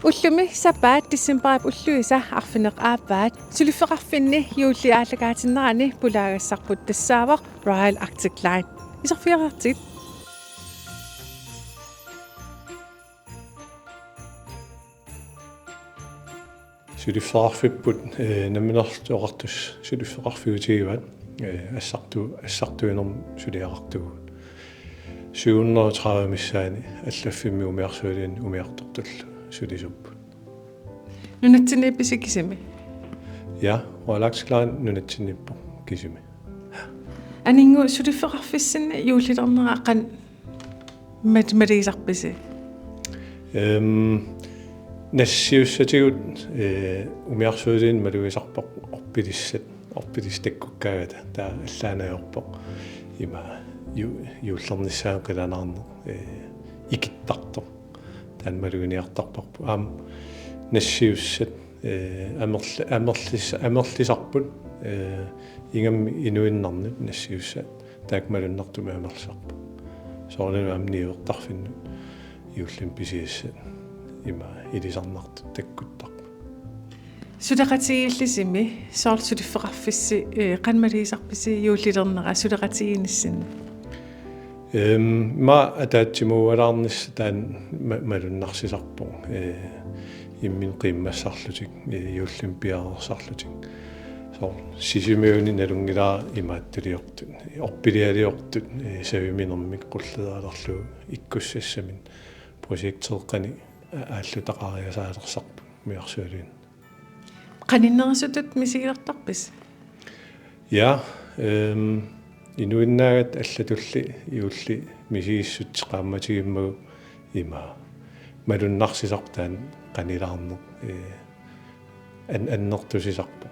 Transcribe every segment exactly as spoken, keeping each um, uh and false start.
Ullumi sapaat decembarip ulluisa arfineq-aappaat suliffeqarfinni juulli aallakaatinnerani pulaagassarput tassaavoq Royal Arctic Line. Iserfigeriartigit. Suliffeqarfipput, eh, Namminerlutit Oqartussat suliffeqarfiutigivaat, eh, assartu-, assartuinermut suliaqartugut. Syv hundrede og tredive missaani allaffimmi umiarsualiani umiartortullu sulisuupput. Nunatsinniippisi kisimi? Ja, Royal Arctic Line nunatsinniippoq kisimi. Aningu suliffeqarfissinni juullilernera qanoq mat-, maligisarpisi? Ehm, nassiussatigut, eh, umiarsualiani malugisarparput orpilissat, orpilissat takkukkaangata, taava allaanajorpoq ima ju-, juullernissaanut qilanaarneq, eh, ikittartoq. Taanna maluginiartarparput. Aamma nassiussat, eh, amerli-, amerlis-, amerlisarput, eh, ingammik inuinnarnut nassiussaat. Taakku malunnartumik amerlisarput. Soorunami aamma niuertarfinnut juullimi pisiassat ima ilisarnartut takkuttarput. Suleqatigiillisimi soorlu suliffeqarfissi, eh, qanoq maligisarpisi juullilernera suleqatigiinnissinni? Ehm, ima ataatsimuualaarnissaq taanna ma-, malunnarsisarpoq. Eh, imminut qiimmassarlutik, eh, juullimi piareersarlutik. Soorlu Sisimiuni nalunngilara imaattuliortut, orpilialiortut, eh, saviminermik qullerialerlugu ikkussassaminnik projekteeqqani a-, aallutaqariasaalersarput umiarsualiani. Qaninnerusutut misigisarpisi? Ja, ehm, inuinnaagatta allatulli juulli misigissutsit qaammatigimmagu ima malunnarsisarpoq taanna qanilaarneq, eh, an-, annertusisarpoq.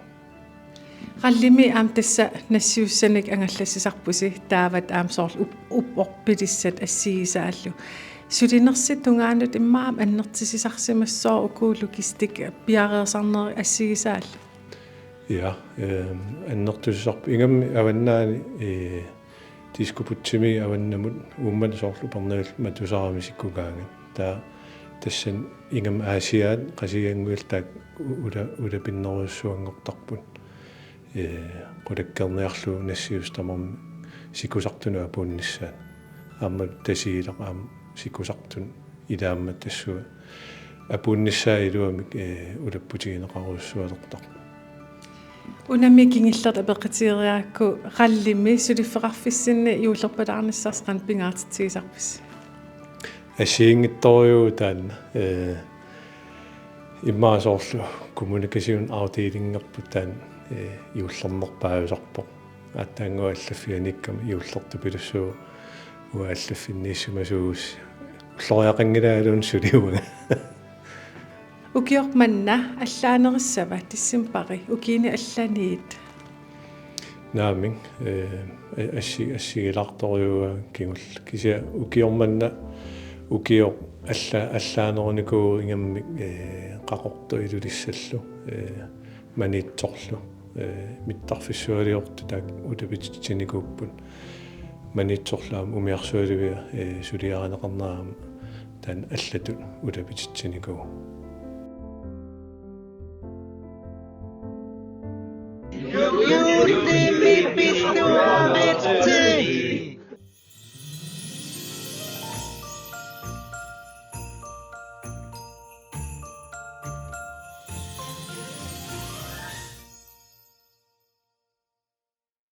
Rallimi aamma tassa nassiussanik angallassisarpusi, taava aamma soorlu up-, up-, orpilissat assigisaallu. Sulinersi tungaanut immaqa aamma annertusisarsimassooq uku logistik piareersarnerit assigisaallu. Ja, ehm, annertusisarpoq ingammik avannaani, eh, Diskobugtimi avannamut Uummannap soorlu Upernavillu matusaramik sikkugaangat. Taava tassani ingammik Aasiaat Qasigiannguillu taakku u-, ula-, ulapinnerujussuanngortarput. Eh, qulakkeerniarlugu nassiussat tamarmik sikusartunut apuunnissaat. Aamma Tasiilaq aamma sikusartunut ilaammat tassunga apuunnissaa iluamik, eh, ulapputigineqarujussualertarpoq. Unami kingullertut apeqqutigeriarakku rallimi suliffeqarfissinni juullerpalaarnissarsi qanoq pingaartitsigisarpisi? Assigiinngitsorujuuvoq taanna, eh, immaqa soorlu kommunikationsafdelingerput taanna, eh, juullernerpaajusarpoq. Aatsaannguaq allaffianiikkama juullertupilussuuvoq uanga allaffinniissimasuugussi. Ulloriaqanngilaaluunniit suli uanga. Ukioq manna allaanerissava decembari ukiuni allaniit? Naamik, eh, a-, assi-, assigilaartorujuugaangat kingulleq. Kisianni ukioq manna ukioq alla-, allaanerunikuuvoq ingammik, eh, Qaqortoq Ilulissallu, eh, Maniitsorlu, eh, mittarfissualiortut taakku utapititsinikuupput. Maniitsorlu aamma umiarsualivia, eh, suliarineqarnera aamma taanna allatut utapititsinikuuvoq.